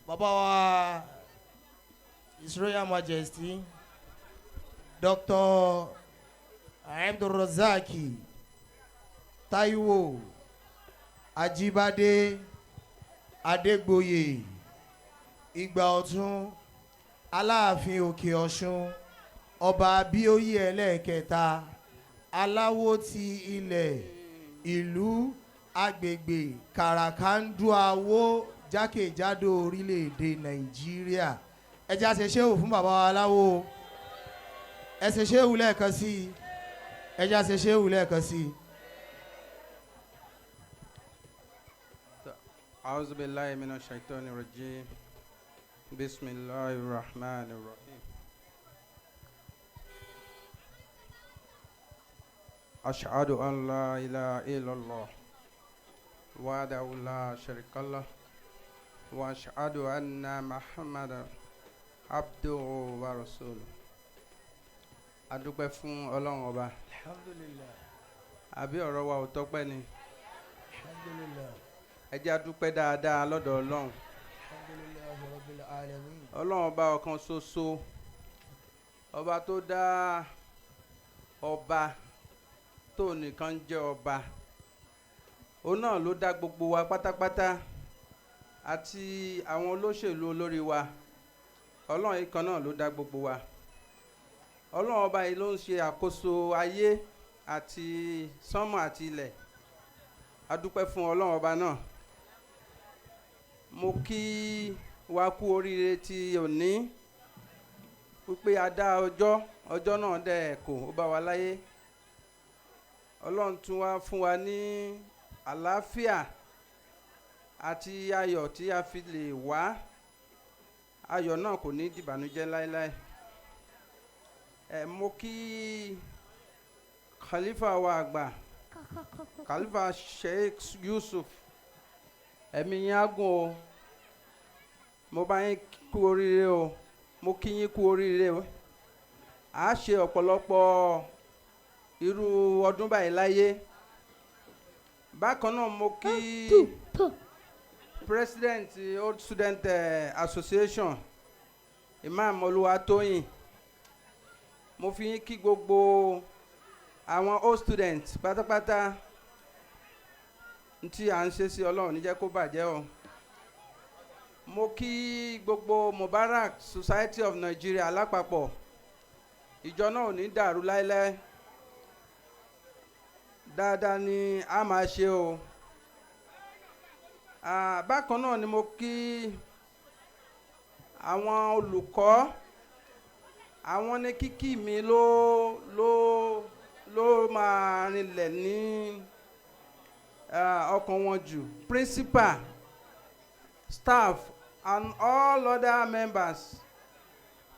Bàbá wa, His Royal Majesty Dr. Abdulrazaki Taiwo Ajibade Adegboye, Ìgbà Ọ̀tún Aláàfin Òkè Ọ̀ṣun, Ọba Abíóyè ẹlẹ́ẹ̀kẹta, Aláwo ti ilẹ̀ ìlú agbègbè Kàràkàndúàwó jákèjádò orílẹ̀-èdè Nàìjíríà. Ẹ jẹ́ àṣẹ ṣéwù fún bàbá wa aláwo. Ẹ ṣe ṣéwù lẹ́ẹ̀kan sí i. Ẹ jẹ́ àṣẹ ṣéwù lẹ́ẹ̀kan sí i. أعوذ بالله من الشيطان الرجيم. بسم الله الرحمن الرحيم. أشهد أن لا إله إلا الله وحده لا شريك له، وأشهد أن محمدا عبده ورسوله. Adúpẹ́ fún Ọlọ́run Ọba. Alhamdulillah. Àbí ọ̀rọ̀ wa ò tọ́pẹ́ ni? Alhamdulillah. Ẹ jẹ́ a dúpẹ́ dáadáa lọ́dọ̀ Ọlọ́run. Alhamdulillahi rabbil alamin. Ọlọ́run Ọba ọ̀kan ṣoṣo, ọba tó dá ọba tó nìkan jẹ́ ọba, òun náà ló dá gbogbo wa pátápátá àti àwọn olóṣèlú olórí wa. Ọlọ́run yìí kan náà ló dá gbogbo wa. Ọlọ́run Ọba yìí ló ń ṣe àkóso ayé àti sánmọ̀ àti ilẹ̀. A dúpẹ́ fún Ọlọ́run Ọba náà. Mo kí wa kú oríire ti òní, wípé a dá ọjọ́, ọjọ́ náà dẹ̀ kò ó bá wa láyé. Ọlọ́run tún wá fún wa ní àlàáfíà àti ayọ̀ tí a fi lè wá. Ayọ̀ náà kò ní dìbànújẹ́ láéláé. Ẹ mo kí Khalifa wa àgbà, Khalifa Sheikh Yusuf, ẹ̀mí yín á gùn o. Mo bá yín kú oríire o, mo kí yín kú oríire o. A ṣe ọ̀pọ̀lọpọ̀ irú ọdún báyìí láyé. Bákan náà, mo kí President Old Student Association, Imam Olúwatóyìn. Mo fi yín kí gbogbo àwọn old students pátápátá. Ntí à ń ṣe sí, Ọlọ́run ní jẹ́ kó bàjẹ́ o. Mo kí gbogbo Mubarak Society of Nigeria lápapọ̀. Ìjọ náà ò ní dàrú láéláé, dáadáa ni a máa ṣe o. Bákan náà ni mo kí àwọn olùkọ́. Àwọn ní kíkí mi ló máa rinlẹ̀ ní ọkàn wọn jù: principal, staff and all other members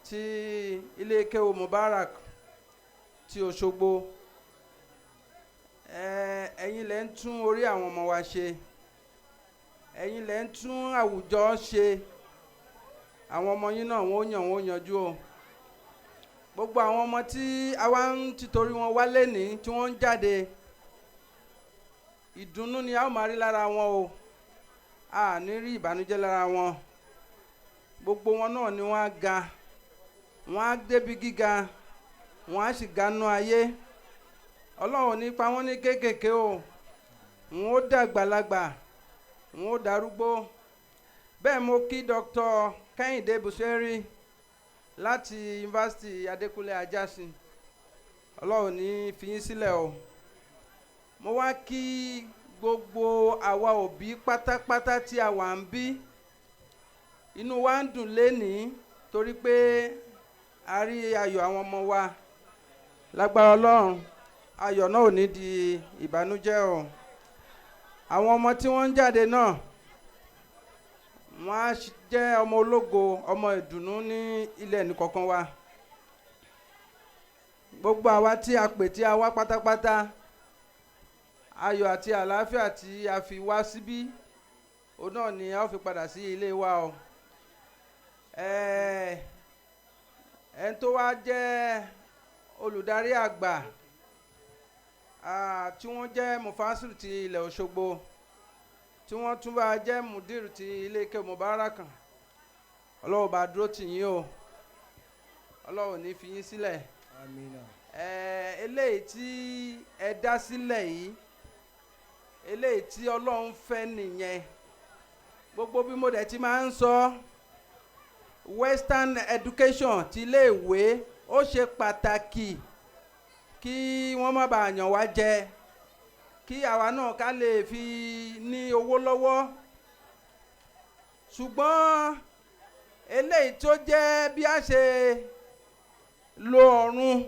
ti ilé kéwú Mubarak ti Òṣogbo. Ẹ̀yin lẹ ń tún orí àwọn ọmọ wa ṣe, ẹ̀yin lẹ ń tún àwùjọ ṣe. Àwọn ọmọ yín náà, wọ́n ó yàn, wọ́n ó yanjú o. Gbogbo àwọn ọmọ tí àwa ń tìtorí wọn wálé ní tí wọ́n ń jáde, ìdùnnú ni a ó máa rí lára wọn o, a ní rí ìbànújẹ́ lára wọn. Gbogbo wọn náà ni wọ́n á ga, wọ́n á débi gíga, wọ́n á sì ganú ayé. Ọlọ́run ní pa wọ́n ní kéékèèké o. Wọ́n ó dàgbàlagbà, wọ́n ó darúgbó. Bẹ́ẹ̀ mo kí Dr. Kẹ́hìndé Bùsẹ́rì láti Yunifásitì Adékúnlé Ajásin. Ọlọ́run ní fi yín sílẹ̀ o. Mo wá kí gbogbo àwa òbí pátápátá tí a wà ń bí. Inú wa ń dùn lénìí torí pé a rí ayọ̀ àwọn ọmọ wa. Lágbára Ọlọ́run, ayọ̀ náà ò ní di ìbànújẹ́ o. Àwọn ọmọ tí wọ́n ń jáde náà, wọ́n á jẹ́ ọmọ ológo, ọmọ ìdùnnú ní ilẹ̀ nìkọ̀ọ̀kan wa. Gbogbo àwa tí a pè, tí a wá pátápátá, ayọ̀ àti àlàáfíà tí a fi wá síbí, òun náà ni a ó fi padà sí ilé wa o. Ẹni tó wá jẹ́ olùdarí àgbà tí wọ́n jẹ́ mufasir ti ilẹ̀ Òṣogbo, tí wọ́n tún bá jẹ́ mudir ti ilé ike Mubarak. Ọlọ́run bá dúró tì yín o, Ọlọ́run ò ní fi yín sílẹ̀. Amina. Eléyìí tí ẹ dá sílẹ̀ yìí, eléyìí tí Ọlọ́run fẹ́ nìyẹn. Gbogbo bí mo dẹ̀ ti máa ń sọ, western education ti iléèwé ó ṣe pàtàkì kí wọ́n má bàa yàn wá jẹ, kí àwa náà ká lè fi ní owó lọ́wọ́. Ṣùgbọ́n eléyìí tó jẹ́ bí a ṣe lo ọ̀run,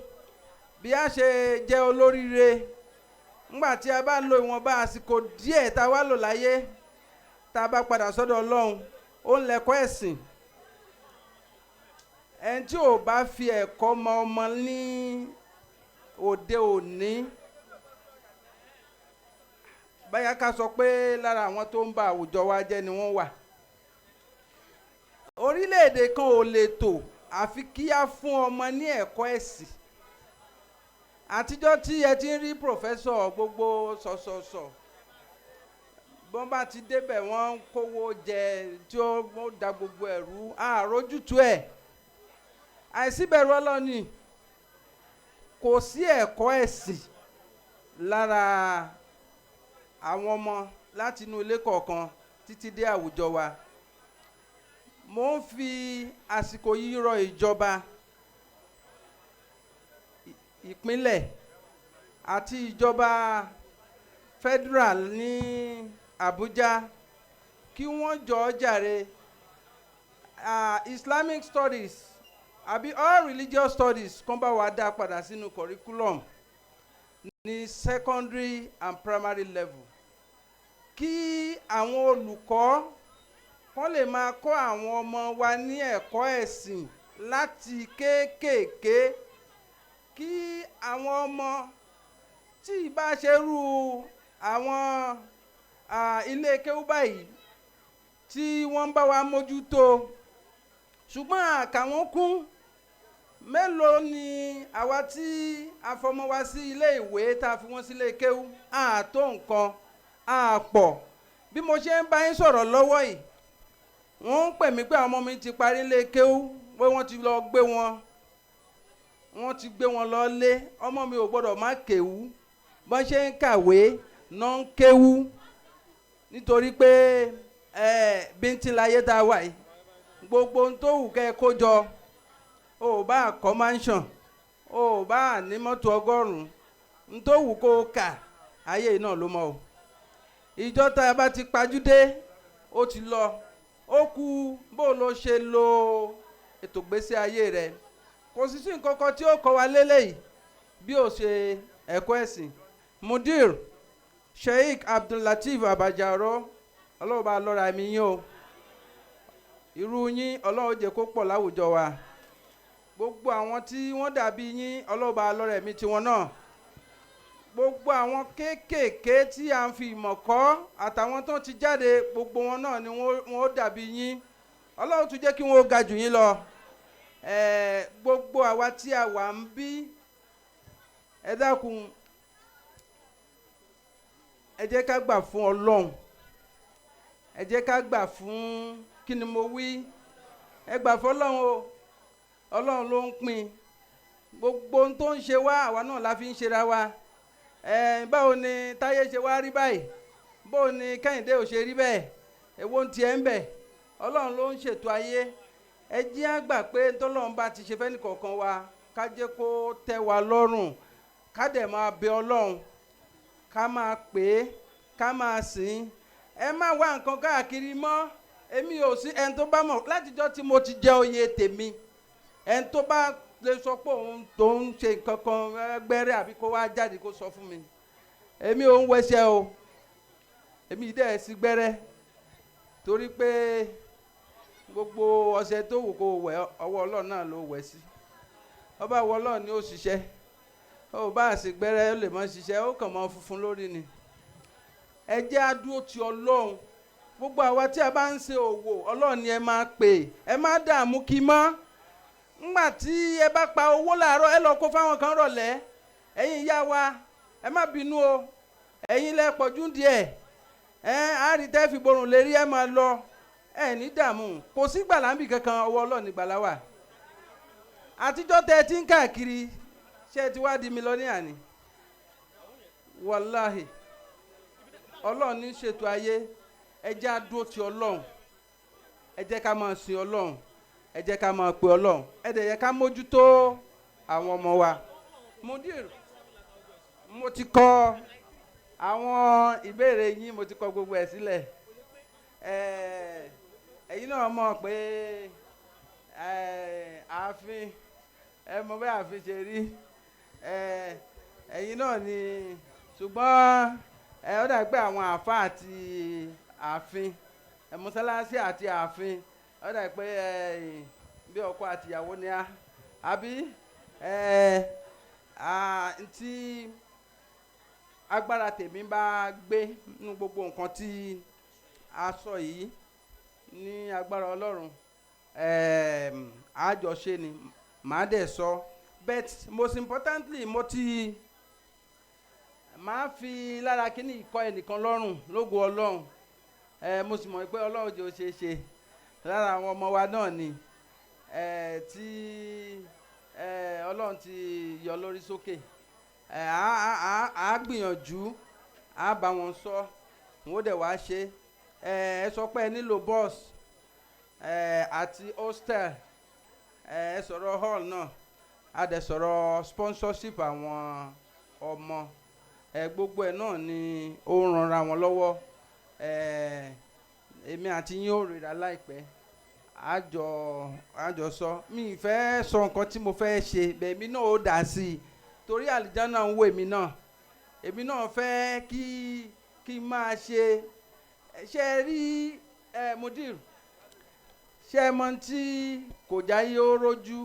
bí a ṣe jẹ́ olóríire ńgbà tí a bá lo ìwọ̀nba àsìkò díẹ̀ tá a wá lò láyé, tá a bá padà sọ́dọ̀ Ọlọ́run, ó ń lẹ́kọ́ ẹ̀sìn. Ẹni tí ò bá fi ẹ̀kọ́ mọ ọmọ ní òde òní, báyà ká sọ pé lára àwọn tó ń ba àwùjọ wa jẹ́ ni wọ́n wà. Orílẹ̀-èdè kan ò lè tò àfi kí á fún ọmọ ní ẹ̀kọ́ ẹ̀sìn. Àtijọ́ tí ẹ ti ń rí pòfẹ́sọ̀ gbogbo sọ̀sọ̀sọ̀, bọ́n bá ti débẹ̀ wọ́n ń kówó jẹ tí ó da gbogbo ẹ̀rú àròjútu ẹ̀. Àìsíbẹ̀rù Ọlọ́ni, kò sí ẹ̀kọ́ ẹ̀sìn lára àwọn ọmọ láti inú ilé kọ̀ọ̀kan títí dé àwùjọ wa. Mo ń fi àsìkò yìí rọ ìjọba ìpínlẹ̀ àti ìjọba federal ní Abuja kí wọ́n jọ̀ọ́ jàre, Islamic studies àbí all religious studies kàn bá wa dá padà sínú curriculum ní secondary and primary level, kí àwọn olùkọ́ kán lè máa kọ́ àwọn ọmọ wa ní ẹ̀kọ́ ẹ̀sìn láti kéékèèké, kí àwọn ọmọ tí ì bá ṣe rú àwọn ilé kéwú báyìí tí wọ́n ń bá wa mójútó. Ṣùgbọ́n àkàwọ́n kún mélòó ni àwa tí a fọmọ wa sí ilé ìwé, tá a fi wọ́n sí ilé kéwú, àtó nǹkan àpọ̀. Bí mo ṣe ń bá yín sọ̀rọ̀ lọ́wọ́ yìí, wọ́n ń pè mí pé àwọn ọmọ mi ti parí ilé kéwú, pé wọ́n ti lọ gbé wọn, wọ́n ti gbé wọn lọ lé. Ọmọ mi ò gbọ́dọ̀ má kéwú. Bọ́n ṣe ń kàwé náà ń kéwú, nítorí pé bíntín láyé tá a wà yìí. Gbogbo ohun tó wù kẹ́ ẹ kó jọ, o ò bá kọ́ mansion, o ò bá ní mọ́tò 100, n tó wù kó o kà, ayé yìí náà ló mọ̀ o. Ìjọ tá a bá ti pajúdé, ó ti lọ. Ó kú bó ló ṣe lo ètò ìgbésí ayé rẹ. Kò sì sí nǹkan kan tí ó kọ́ wa lélẹ́yìí bí ó ṣe ẹ̀kọ́ ẹ̀sìn. Mudir Sheikh Abdullateef Abajaro, Ọlọ́run bá lọ́ra ẹ̀mí yín o. Irú yín, Ọlọ́run jẹ́ kó pọ̀ láwùjọ wa. Gbogbo àwọn tí wọ́n dàbí yín, Ọlọ́run bá lọ́ra ẹ̀mí tiwọn náà. Gbogbo àwọn kéékèèké tí à ń fi ìmọ̀ kọ́ àtàwọn tó ti jáde, gbogbo wọn náà ni wọ́n ó dàbí yín. Ọlọ́run tún jẹ́ kí wọ́n ó ga jù yín lọ. Gbogbo àwa tí a wà ń bí, ẹ dákun, ẹ jẹ́ ká gbà fún Ọlọ́run, ẹ jẹ́ ká gbà fún, kí ni mo wí, ẹ gbà fún Ọlọ́run o. Ọlọ́run ló ń pín gbogbo ohun tó ń ṣe wá, àwa náà la fi ń ṣera wa. Báwo ni Táyé ṣe wá rí báyìí? Báwo ni Kẹ́hìndé ò ṣe rí bẹ́ẹ̀? Èwo ń tiẹ̀ ń bẹ̀? Ọlọ́run ló ń ṣètò ayé. Ẹ jẹ́ á gbà pé tọ́lọ́run bá ti ṣe fẹ́ nìkọ̀ọ̀kan wa, ká jẹ́ kó tẹ́ wa lọ́rùn, ká dẹ̀ máa bẹ Ọlọ́run, ká máa pè é, ká máa sìn. Ẹ má wá nǹkan káàkiri mọ́. Èmi ò sí ẹni tó bá mọ̀ látijọ́ tí mo ti jẹ oyè tèmi, ẹni tó bá lè sọ pé òun tó ń ṣe nǹkan kan gbẹ́rẹ́ àbí kó wá jáde kó sọ fún mi. Èmi ò ń wẹṣẹ o, èmi dẹ̀ sí gbẹ́rẹ́, torí pé gbogbo ọṣẹ tó wù kó wẹ̀, ọwọ́ Ọlọ́run náà ló wẹ̀ sí. Ọba wọ Ọlọ́run ni ó ṣiṣẹ́. Ó bá sì gbẹ́rẹ́, ó lè mọ́ ṣiṣẹ́, ó kàn mọ́ funfun lórí ni. Ẹ jẹ́ á dúró ti Ọlọ́run. Gbogbo àwa tí a bá ń ṣe òwò, Ọlọ́run ni ẹ máa pè, ẹ má dààmú kí mọ́. Ńgbà tí ẹ bá pa owó làárọ̀, ẹ lọ kó fáwọn kan rọ̀lẹ́. Ẹ̀yin ìyá wa, ẹ má bínú o, ẹ̀yin lẹ pọ̀jù díẹ̀. Ẹ á rí tẹ́ fi borùn lérí, ẹ máa lọ. Ẹ ní dààmú, kò sí gbàlámbì kankan, ọwọ́ Ọlọ́run ní gbàlá wà. Àtijọ́ tẹ ẹ ti ń káàkiri, ṣé ẹ ti wá di mílíọ̀nìyà ni? Wàláhì, Ọlọ́run ní ṣètò ayé. Ẹ jẹ́ á dúró ti Ọlọ́run, ẹ jẹ́ ká máa sin Ọlọ́run, ẹ jẹ́ ká máa pe Ọlọ́run, ẹ dẹ̀ yẹ ká mójútó àwọn ọmọ wa. Mudir, mo ti kọ àwọn ìbéèrè yín, mo ti kọ gbogbo ẹ̀ sílẹ̀. Ẹ̀yin náà mọ̀ pé ààfin, ẹ mọ̀ bẹ́ẹ̀ ààfin ṣe rí. Ẹ̀yin náà ni, ṣùgbọ́n ó dà pé àwọn àáfàá àti ààfin, mọ́sálásí àti ààfin, ó dà pé bí ọkọ àti ìyàwó ni a àbí ntí agbára tèmi bá gbé nínú gbogbo nǹkan tí a sọ yìí, ní agbára Ọlọ́run, àjọṣe ni màá dẹ̀ sọ. But most importantly, mo ti máa fi lára kíní ìkọ́ ẹnìkan lọ́rùn lógo Ọlọ́run. Mo sì mọ̀ pé Ọlọ́run jẹ́ ó ṣeé ṣe lára àwọn ọmọ wa náà ni tí Ọlọ́run ti yọ lórí sókè. Á gbìyànjú, á bá wọn sọ, wọn ó dẹ̀ wá ṣe. Ẹ sọ pé ẹ nílò bus àti hostel, ẹ sọ̀rọ̀ hall náà, a dẹ̀ sọ̀rọ̀ sponsorship àwọn ọmọ. Gbogbo ẹ̀ náà ni ó ń ranra wọn lọ́wọ́. Èmi àti yín ó ríra láìpẹ́, àjọ sọ. Mi ì fẹ́ sọ nǹkan tí mo fẹ́ ṣe bẹ́ẹ̀, èmi náà ó dà sí i, torí àlìjáná ń wo èmi náà. Èmi náà fẹ́ kí n máa ṣe. Ṣe ẹ rí ẹ, mudir, ṣé ẹ mọ tí kò já ayé ó rójú?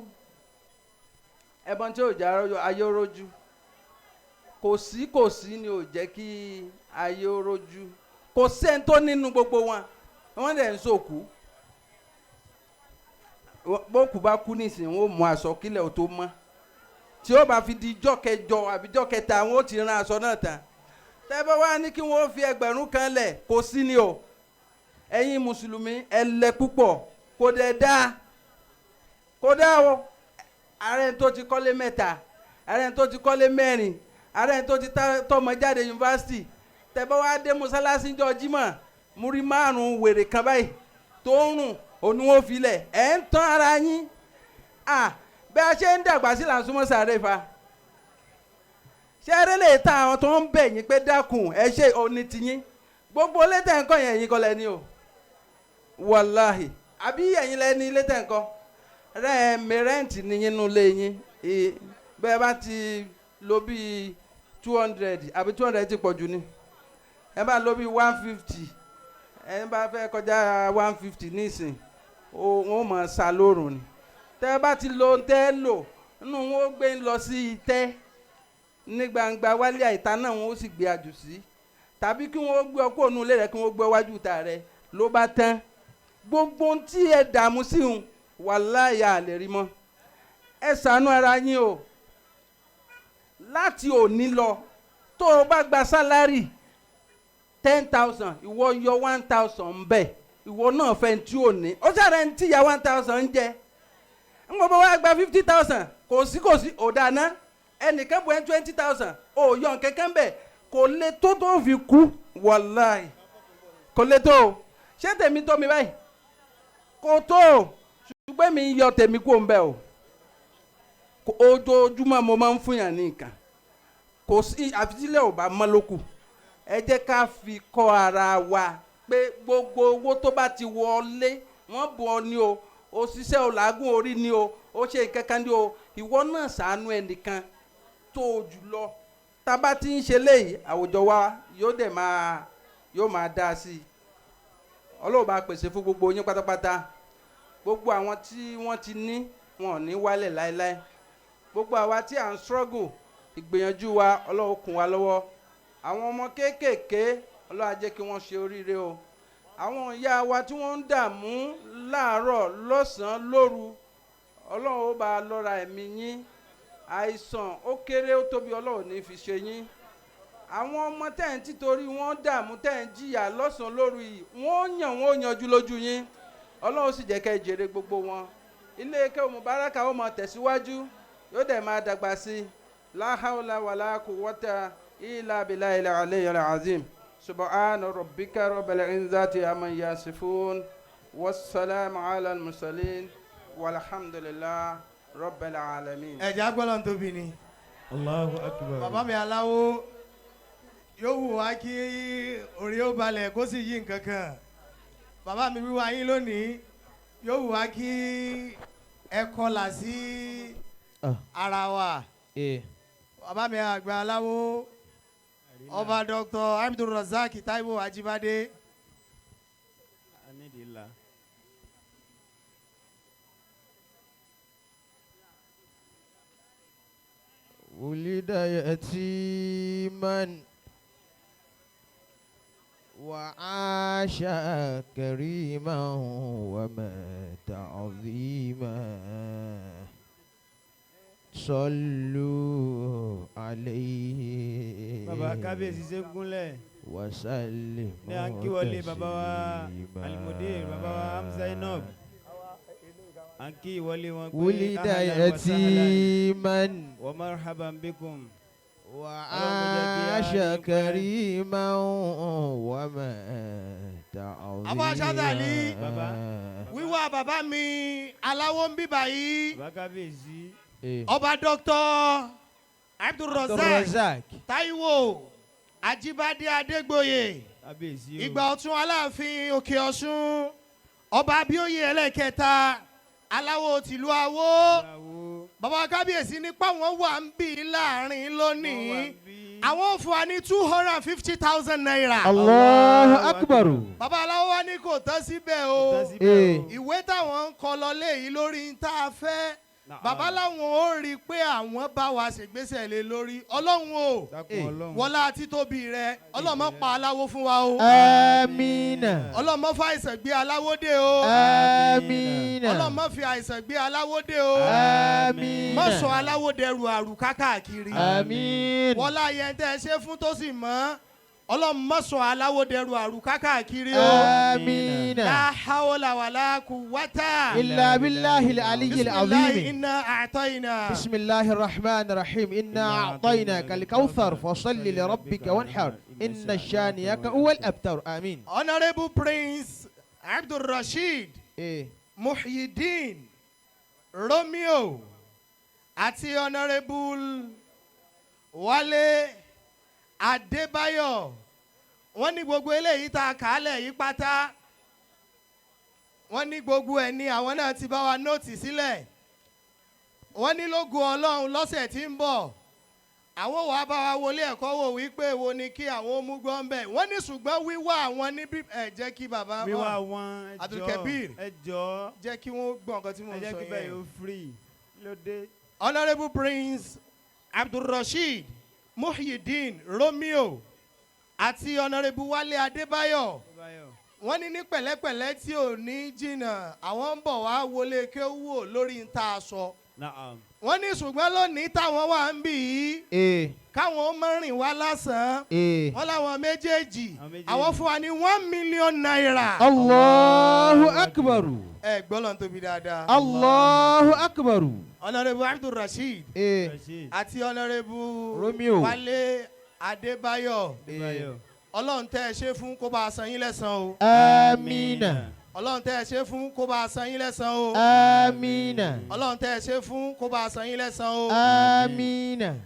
Ẹ mọ tí ò já ayé ó rójú? Kò sí ni ò jẹ́ kí ayé ó rójú. Kò sẹ́ni tó nínú gbogbo wọn, wọ́n dẹ̀ ń sòkú. Bókù bá kú nísìnyí, wọ́n ó mú aṣọ kílẹ̀ ò tó mọ́. Tí ó bá fi di ijọ́ kẹjọ àbí ijọ́ kẹta, wọ́n ó ti rán aṣọ náà tán. Tẹ́ bá wá ní kí wọ́n fi 1000 lẹ̀, kò sí ni o. Ẹ̀yin mùsùlùmí, ẹ lẹ púpọ̀, kò dẹ̀ dáa, kò dáa o. Ààrẹ tó ti kọ́lé mẹ́ta, ààrẹ tó ti kọ́lé mẹ́rin, ààrẹ tó ti tọ́mọ jáde yunifásitì, tẹ́ bá wá dé mọ́sálásí jọ jímọ̀, múrí 5 wèrè kan báyìí tó ń rùn òní wọn fi lẹ̀. Ẹ̀ ń tán ara yín. Bí a ṣe ń dàgbà sí là ń súnmọ́ sàárè fa. Ṣé eré lè ta àwọn tó ń bẹ̀ yín pé dákun ẹ ṣe òní tiyín? Gbogbo létẹ̀ ńkọ́ yẹn, ẹ̀yin kọ́ lẹ́ni o, wàláhì. Àbí ẹ̀yin lẹ́ni létẹ̀ ńkọ́? Rẹ́ mi rent ní yín lé yín. Bẹ́ẹ̀ bá ti lo bíi 200, àbí 200 ti pọ̀ jù ni, ẹ bá lo bíi 150, ẹ bá fẹ́ kọjá 150 nísìn, wọ́n mọ̀ sá lórùn ni. Tẹ́ bá ti lo tẹ́ lò nínú, wọn ó gbé lọ sí itẹ́ ní gbangba wálé àìta náà, wọn ó sì gbé àjù sí, tàbí kí wọ́n gbé ọkọ̀ ònú ilé rẹ, kí wọ́n gbé wájú ìta rẹ, ló bá tán. Gbogbo ohun tí ẹ dààmú sí òun, wàláhì, a lè rí mọ́. Ẹ ṣàánú ara yín o. Láti òní lọ, tó o bá gba salary 10,000, ìwọ yọ 1,000 ń bẹ̀. Ìwọ náà fẹ́ tí ò ní ó sàrẹ̀ ń tíya 1,000 ń jẹ. Ń gbọ́ wá gba 50,000, kò sí òdàná ẹnìkan bọ̀ ẹ́ 20,000, ò yọ nǹkankan bẹ̀, kò lè tó tó fi kú. Wàláì, kò lè tó o. Ṣé tèmi tó mi báyìí? Kò tó o, ṣùgbọ́n mi yọ tèmi kó ń bẹ̀ o. Ojoojúmọ́ mo máa ń fún yàn ní nǹkan, kò sí àfitílẹ̀ ò bá mọ́ lókù. Ẹ jẹ́ ká fi kọ́ ara wa pé gbogbo owó tó bá ti wọlé, wọ́n bù ọ ní o, òṣìṣẹ́ o, làágùn orí ni o, ó ṣe nǹkan kan ní o, ìwọ náà ṣàánú ẹnìkan tó o jù lọ. Tá a bá ti ń ṣe léyìí, àwùjọ wa yóò dẹ̀ máa yóò máa dáa sí i. Ọlọ́run bá pèsè fún gbogbo yín pátápátá. Gbogbo àwọn tí wọ́n ti ní, wọn ò ní wálẹ̀ láéláé. Gbogbo àwa tí à ń struggle, ìgbìyànjú wa, Ọlọ́run kún wa lọ́wọ́. Àwọn ọmọ kéékèèké, Ọlọ́run á jẹ́ kí wọ́n ṣe oríire o. Àwọn ìyá wa tí wọ́n ń dààmú láàárọ̀, lọ́sàn-án, lóru, Ọlọ́run ó bá a lọ́ra ẹ̀mí yín. Àìsàn ó kéré ó tóbi, Ọlọ́run ní fi ṣe yín. Àwọn ọmọ tẹ̀ ń títorí wọ́n dààmú, tẹ̀ ń jìyà lọ́sàn-án lóru yìí, wọ́n yàn, wọ́n yanjú lójú yín. Ọlọ́run sì jẹ́ kẹ́ ẹ jèrè gbogbo wọn. Ilé kéwú Mubaraka ó máa tẹ̀síwájú, yóò dẹ̀ máa dàgbà sí i. La hawla wala quwwata illa billahil aliyyil azim. Subhana rabbika rabbil izzati amma yasifun, wassalamu ala al-mursalin, walhamdulillah rabbil alamin. Ẹ̀jẹ̀ agbọ́dọ̀ tóbi ni. Allahu akbar. Bàbá mi aláwo, yóò wù wá kí orí ó balẹ̀ kó sì yí nǹkan kan. Bàbá mi, wíwá yín lónìí, yóò wù wá kí ẹ kọlà sí ara wa. Bàbá mi àgbà aláwo, Ọba Dr. Abdulrasaq Taiwo Ajibade. Anidila. ولد يتيما وعاش كريما ومات عظيما، صلوا عليه Bàbá kábíyèsí ṣe gúnlẹ̀. وسلموا Ní à ń kí wọlé bàbá wa تسليما. Alimodir, bàbá wa Hamza Enob. À ń kí ìwọlé wọn pé ولد ahlan wa sahlan يتيما wa marhaban bikum. وعاش كريما ومات عظيما. Abu Ashadali. Bàbá. Wíwá bàbá mi aláwo ń bíbà yìí, Bàbá kábíyèsí. Ọba Dr. Abdulrasaq Abdulrazak Taiwo Ajibade Adegboye, Kábíyèsí o. ìgbà ọ̀tún Aláàfin Òkè Ọ̀ṣun, Ọba Abíóyè ẹlẹ́kẹta, aláwo tìlú Awó. Ìyàwó. Bàbá kábíyèsí nípa wọn wà ń bì láàrin lónìí. Wọ́n wà bí. Àwọn ò fún wa ní ₦250,000. Allahu akbar. Bàbá aláwo wa ní kò tán síbẹ̀ o. Tán síbẹ̀ o. Ìwé táwọn ń kọ lọ léyìí lórí ń tá a fẹ́, Na'am. bàbá láwọn ò rí i pé àwọn bá wa ṣègbésẹ̀ lé lórí. Ọlọ́run o, Dákun Ọlọ́run. wọlá títóbi rẹ, Ọlọ́run má pa aláwo fún wa o. Amina. Ọlọ́run má fa àìsàn gbé aláwo dé o. Amina. Ọlọ́run má fi àìsàn gbé aláwo dé o. Amina. Má sọ aláwo dẹrù àrùká káàkiri. Amin. Wọlá yẹn tẹ́ ẹ ṣe fún tó sì mọ́, Ọlọ́run má sọ aláwo dẹrù àrùká káàkiri o. Amina. La hawla wala quwwata إلا بالله العلي bisimilahi العظيم. inna a'tayna. بسم الله الرحمن الرحيم، إنا أعطيناك الكوثر، فصل لربك وانحر، إن الشانيك هو الأبتر. آمين. Honourable Prince Abdulrasheed إيه. Muhyiddin Romeo àti Honourable Wálé Adébáyọ̀, wọ́n ní gbogbo eléyìí tá a kà á lẹ̀ yí pátá, wọ́n ní gbogbo ẹ̀ ní àwọn náà ti bá wa note sílẹ̀. Wọ́n ní lógo Ọlọ́run, lọ́sẹ̀ tí ń bọ̀, àwọn wàá bá wa wọlé ẹ̀kọ́ wò wípé wo ni kí àwọn ó mú gbọ́ ń bẹ̀. Wọ́n ní ṣùgbọ́n wíwá àwọn níbí ẹ̀ jẹ́ kí bàbá Wíwá wọn, ẹ jọ̀ọ́. Abdulkabir. Ẹ jọ̀ọ́. Jẹ́ kí wọ́n gbọ́ nǹkan tí mò Ẹ ń jẹ́ sọ kí bẹ́ẹ̀ yẹn. yóò free lóde. Honourable Prince Abdulrasheed Muhyiddin Romeo àti Honourable Wálé Adébáyọ̀, Adébáyọ̀. wọ́n ní ní pẹ̀lẹ́pẹ̀lẹ́ tí ò ní jìnnà, àwọn ń bọ̀ wá wọlé kéwú lórí ń tá a sọ. Na'am. Wọ́n ní ṣùgbọ́n lónìí táwọn wà ń bì yìí, إيه. káwọn ó má rìn wá lásán, إيه. wọ́n láwọn méjèèjì, Àwọn méjèèjì. àwọn fún wa ní ₦1 million. الله أكبر. Ẹ gbọ́ lọ́n tóbi dáadáa. الله أكبر. Honourable Abdulrasheed إيه. Rasheed àti Honourable Romeo. Wálé Adébáyọ̀, Adébáyọ̀. Ọlọ́run tẹ́ ẹ ṣe fún kó bá a san yín lẹ́san o. آمين. Ọlọ́run tẹ́ ẹ ṣe fún kó bá a san yín lẹ́san o. آمين. Ọlọ́run tẹ́ ẹ ṣe fún kó bá a san yín lẹ́san o. آمين.